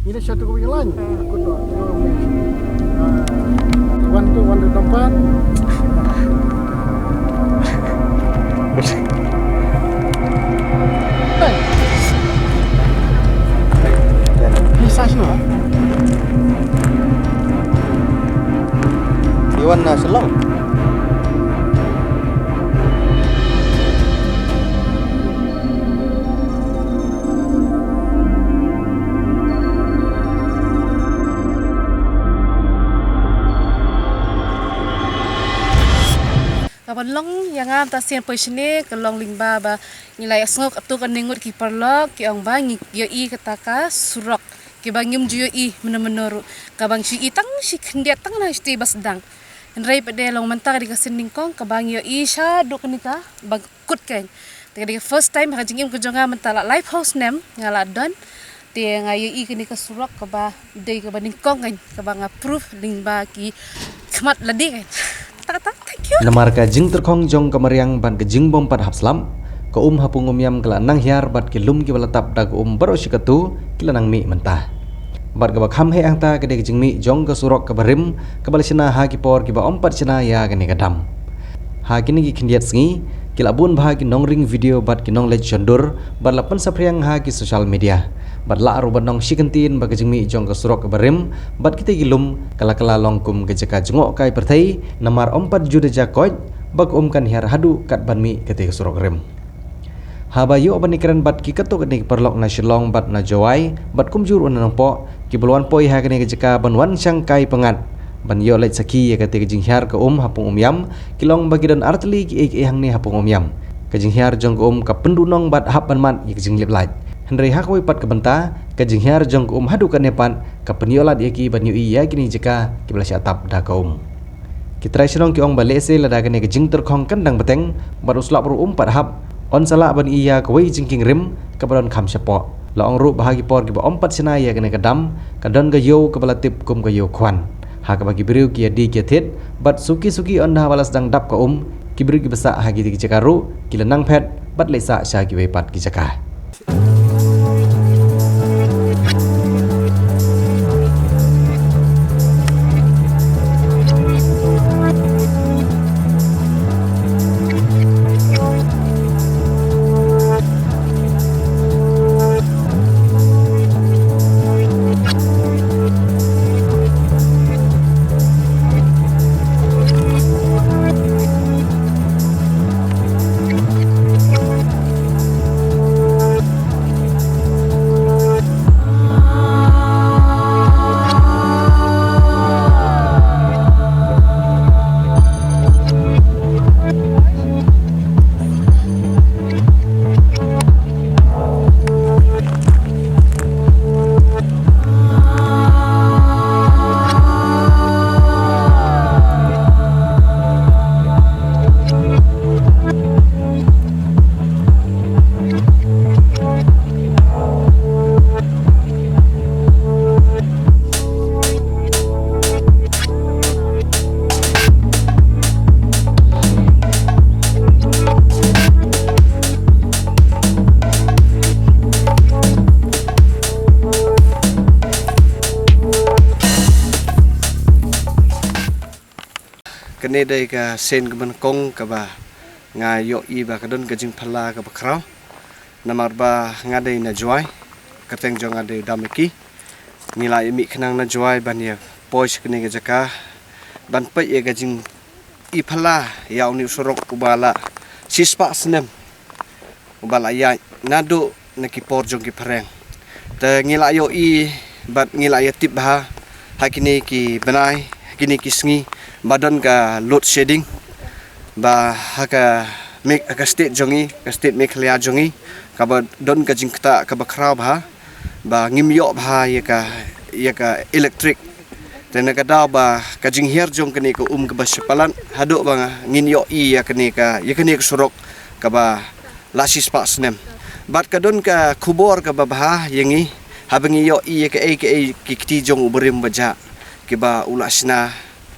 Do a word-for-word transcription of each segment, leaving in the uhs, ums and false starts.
Ini satu ko yang lain. Aku tu. Wan tu, wan tu tempat. Hey. Ni sa sini. Iwan na Shillong. Kaba long ïa nga mynta sien poi shane ka long lyngba ba ngi la ïa sngew katto katne ngut ki paralok ki ong ba ngi ïohi kata ka surok kiba ngim ju ïohi mynno mynno ruh, kaba ngi shu ïohi tang shi khyndiat tang na shi ba sdang. Hynrei pat de long mynta ka dei ka sien nyngkong kaba ngi ïohi shaduh kane kaba kut kein. Te ka dei ka first time ha ka jingim ka jong nga mynta la laiphew snem nga la don. Te nga ïohi kane ka surok kaba dei kaba nyngkong kein kaba nga proof lyngba ki khmat lade kein. Kata kata, thank you. Namar ka jingtyrkhong jong ka mariang bad ka jingbym pat hap slap, ka um ha Pung Umïam ka la nang hiar bad ki lum kiba la tap da ka um baroh shi katto ki la nang mih mynta. Bad kaba kham heh hangta ka dei ka jingmih jong ka surok kaba rim kaba la shna ha ki por kiba ym pat shna ïa kane ka dam. Ha kine ki khyndiat sngi ki la bun bha ki nongring video bad ki nongleit shondur bad la pynsaphriang ha ki social media. Bad lah ruh ban ong shi kyntien ba ka jingmih jong ka surok kaba rim bad kitei ki lum ka la kylla long kum ka jaka jngoh kai pyrthei, namar ym pat ju da jia koit ba ka um kan hiar haduh kat ban mih katei ka surok rim. Haba ïoh ban ïakren bad ki katto katne ki paralok na Shillong bad na Jowai bad kumjuh ruh na Nongpoh kiba la wan poi ha kane ka jaka ban wan shang kai pyngngad ban ïoh leit sakhi ïa katei ka jinghiar ka um ha Pung Umïam, ki la ong ba ki don artylli kiei kiei hangne ha Pung Umïam. Ka jinghiar jong ka um ka pynduhnong bad hap ban mad ïa ka jinglip lait. Hynrei ha kawei pat ka bynta ka jinghiar jong ka um haduh katne pat ka pynïoh lad ïa ki ban ïohi ïa kine ki jaka kiba la shah tap da ka um. Ki trai shnong ki ong ba lehse lada kane ka jingtyrkhong kan dang bteng bad u slap ruh um pat hap, yn sa lah ban ïohi ïa kawei jingkieng rim kaba don kham shapoh. La ong ruh ba ha ki por kiba ym pat shna ïa kane ka dam ka don ka ïew kaba la tip kum ka ïew khwan, ha kaba ki briew ki ïa die ki ïa thied bad suki suki ynda haba la sdang dap ka um ki briew kiba sah ha kitei ki jaka ruh ki la nang phet bad leit sah sha kiwei pat ki jaka. Kane dei ka sien kaba nyngkong kaba nga ïohi ba ka don ka jingphylla kaba khraw. Namar ba nga dei na Jowai, kyrteng jong nga dei Dameki. Ngi la ïa mih khnang na Jowai ban ïa poi sha kane ka jaka ban peit ïa ka jingïaphylla ïa une u surok uba la shispah snem uba la ïaid naduh na ki por jong ki phareng. Te ngi la ïohi bad ngi la ïa tip bha ha kine ki bnai, ha kine ki sngi ba don ka load shedding ba ha ka Me-, ha ka state jong ngi, ka state Meghalaya jong ngi, kaba don ka jingktah kaba khraw bha ba ngim ïoh bha ïa ka, ïa ka electric. Te na ka daw ba ka jinghiar jong kane ka um kaba shah palat haduh ba ngin ïohi ïa kane ka, ïa kane ka surok kaba la shispah snem. Bad ka don ka khubor kaba bha ïa ngi haba ngi ïohi ïa kaei kaei ki kti jong u barim bajah kiba u la shna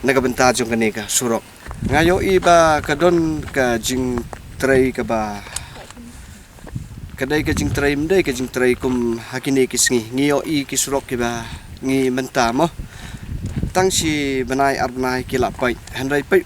na ka bynta jong kane ka surok. Nga ïohi ba ka don ka jingtrei kaba Ka dei ka jingtrei, ym dei ka jingtrei kum ha kine ki sngi. Ngi ïohi ki surok kiba ngi mynta mo, tang shi bnai ar bnai ki la peit. Hynrei peit